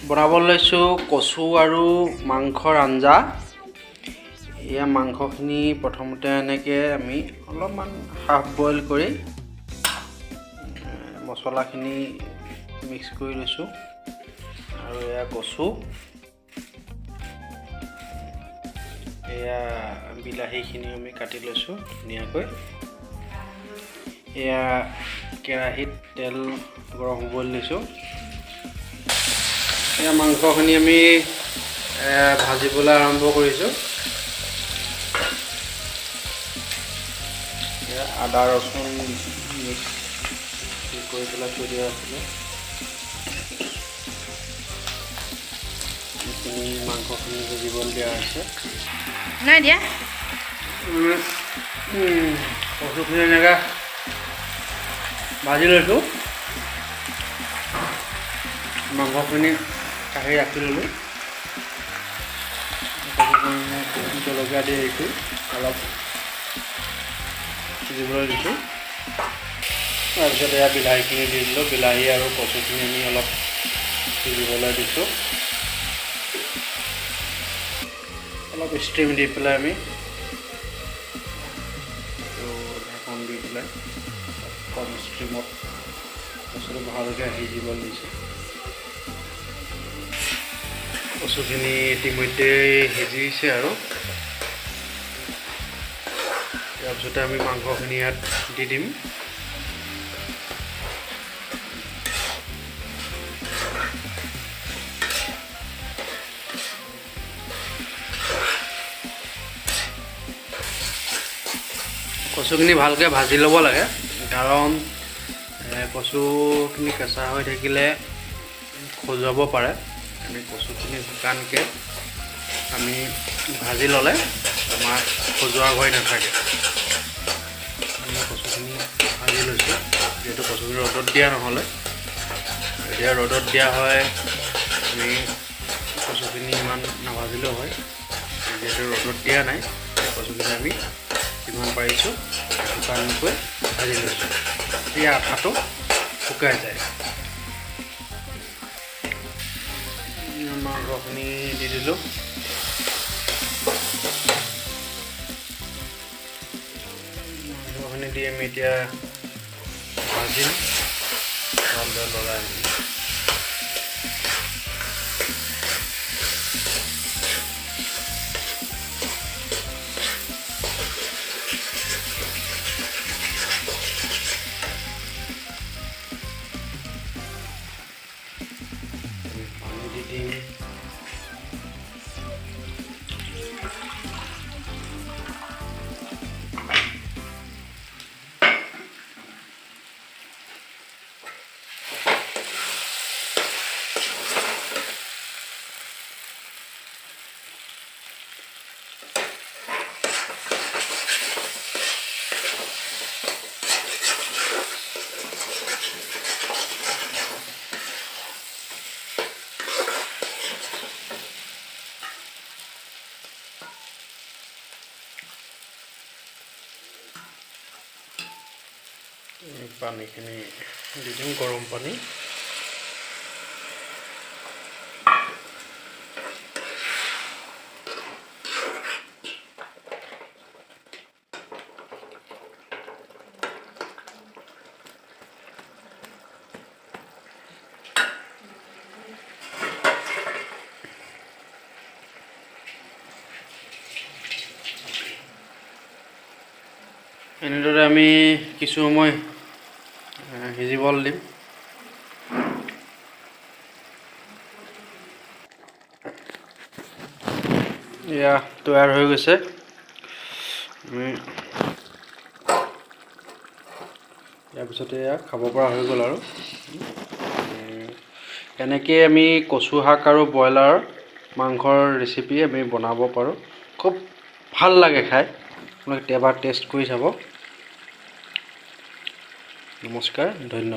বনাব লৈছোঁ কচু আৰু মাংসৰ আঞ্জা। এয়া মাংসখিনি প্ৰথমতে এনেকৈ আমি অলপমান হাফ বইল কৰি মছলাখিনি মিক্স কৰি লৈছোঁ। আৰু এয়া কচু, এয়া বিলাহীখিনি আমি কাটি লৈছোঁ ধুনীয়াকৈ। এয়া কেৰাহীত তেল গৰম হ'বলৈ দিছোঁ। এয়া মাংসখিনি আমি ভাজিবলৈ আৰম্ভ কৰিছোঁ। এয়া আদা ৰচুন মিক্স কৰি পেলাই থৈ দিয়া আছিলে। এইখিনি মাংসখিনি সিজিবলৈ দিয়া হৈছে। নাই দিয়া। কচুখিনি এনেকৈ ভাজি লৈছোঁ। মাংসখিনি কাঢ়ি ৰাখি ল'লোঁ। জলকীয়া দি দিছোঁ, অলপ সিজিবলৈ দিছোঁ। তাৰপিছত এয়া বিলাহীখিনি দি দিলোঁ। বিলাহী আৰু কচুখিনি আমি অলপ সিজিবলৈ দিছোঁ। অলপ ষ্ট্ৰীম দি পেলাই আমি ঢাকন দি পেলাই কম ষ্ট্ৰীমত বস্তুটো ভালকৈ সিজিবলৈ দিছোঁ। কচুখিনি ইতিমধ্যে সিজিছে আৰু তাৰপিছতে আমি মাংসখিনি ইয়াত দি দিম। কচুখিনি ভালকৈ ভাজি ল'ব লাগে, কাৰণ কচুখিনি কেঁচা হৈ থাকিলে খজুৱাব পাৰে। আমি কচুখিনি শুকানকৈ আমি ভাজি ল'লে আমাৰ খজুৱাৰ ভয় নাথাকে। আমি কচুখিনি ভাজি লৈছোঁ, যিহেতু কচুখিনি ৰ'দত দিয়া নহ'লে। এতিয়া ৰ'দত দিয়া হয় আমি কচুখিনি ইমান নাভাজিলেও হয়। যিহেতু ৰ'দত দিয়া নাই, কচুখিনি আমি যিমান পাৰিছোঁ শুকানকৈ ভাজি লৈছোঁ, তেতিয়া আঠাটো শুকাই যায়। মাংসখিনি দি দিলোঁ। মাংসখিনি দি আমি এতিয়া ভাজিম ভালদৰে লৰাই মেলি। আমি পানী দি দিম। পানীখিনি দি দিম, গৰম পানী। এনেদৰে আমি কিছু সময় সিজিবলৈ দিম। এয়া তৈয়াৰ হৈ গৈছে। আমি ইয়াৰ পিছতে এয়া খাব পৰা হৈ গ'ল। আৰু এনেকৈয়ে আমি কচু শাক আৰু ব্ৰইলাৰ মাংসৰ ৰেচিপি আমি বনাব পাৰোঁ। খুব ভাল লাগে খাই। আপোনালোকে এবাৰ টেষ্ট কৰি চাব। নমস্কাৰ, ধন্যবাদ।